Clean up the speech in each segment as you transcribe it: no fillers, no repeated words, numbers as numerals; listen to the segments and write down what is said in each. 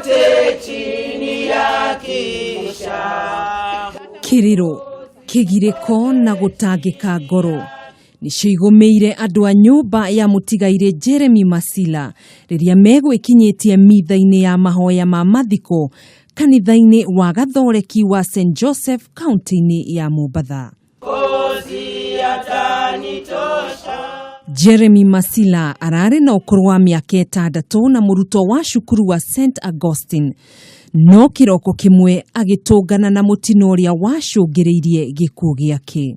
Wote chini ya kisha Kĩrĩro, kĩgirĩko na gũtangĩka ngoro nĩcio igũmĩire andũ a nyũmba ya mũtigairĩ Jeremy Masila rĩrĩa megwĩkinyĩtie mitha-inĩ ya mahoya ma mathiko kanitha-inĩ wa Gathoreki wa St Joseph kaunti-inĩ ya Mombatha. Jeremy Masila ararĩ na ũkũrũ wa mĩaka 6 na mũrutwo wa cukuru wa St Augustine, no kĩroko kĩmwe agĩtũngana na mũtino ũrĩa wacũngĩrĩirie gĩkuũ gĩake.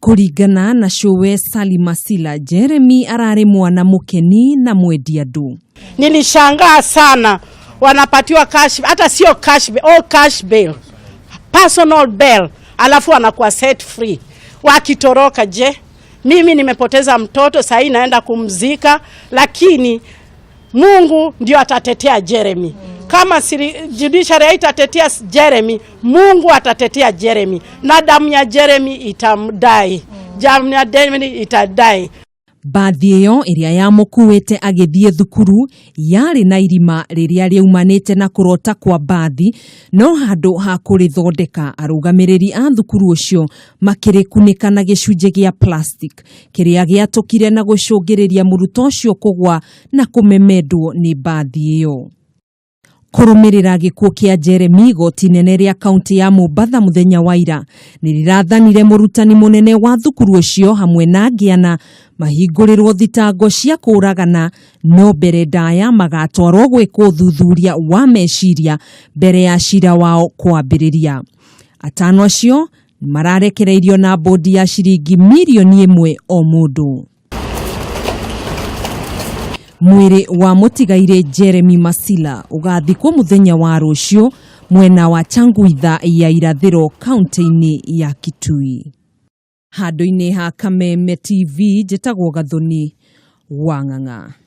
Kũringana na cũwe Sally Masila, Jeremy ararĩ mwana mũkeni na mwendi andũ. Nilishangaa sana wanapatiwa cash, hata sio cash, all cash bail, personal bail, alafu wanakuwa set free. Wakitoroka je? Mimi nimepoteza mtoto, sahii naenda kumzika, lakini Mungu ndio atatetea Jeremy. Kama judiciary haitatetea Jeremy, Mungu atatetea Jeremy na damu ya Jeremy itamdai. Damu ya Jeremy itadai. Mbathi ĩyo ĩrĩa yamũkuĩte agĩthiĩ thukuru yarĩ na irima rĩrĩa rĩaumanĩte na kũrota kwa mbathi, no handũ ha kũrĩthondeka arũgamĩrĩri a thukuru ũcio makĩrĩkunĩka na gĩcunjĩ gĩa plastic kĩrĩa gĩatũkire na gũcũngĩrĩria mũrutwo ũcio kũgwa na kũmemendwo nĩ mbathi ĩyo. Kũrũmĩrĩra gĩkuũ kĩa Jeremy, igoti inene rĩa kaunti ya Mombatha mũthenya wa ira nĩ rĩrathanire mũrutani mũnene wa thukuru ũcio hamwe na angĩ ana mahingũrĩrwo thitango cia kũũragana, no mbere ndaya magatwarwo gwĩkwo ũthuthuria wa meciria mbere ya cira wao kwambĩrĩria. Atano acio mararekereirio na bodi ya ciringi mirioni 1 o mũndũ. Mwĩrĩ wa mũtigairĩ Jeremy Masila ũgathikwo mũthenya wa rũciũ mwena wa Changuitha ya irathĩro kaunti-inĩ ya Kitui. Handũ-inĩ ha Kameme TV, njĩtagwo Gathoni wa Ng'ang'a.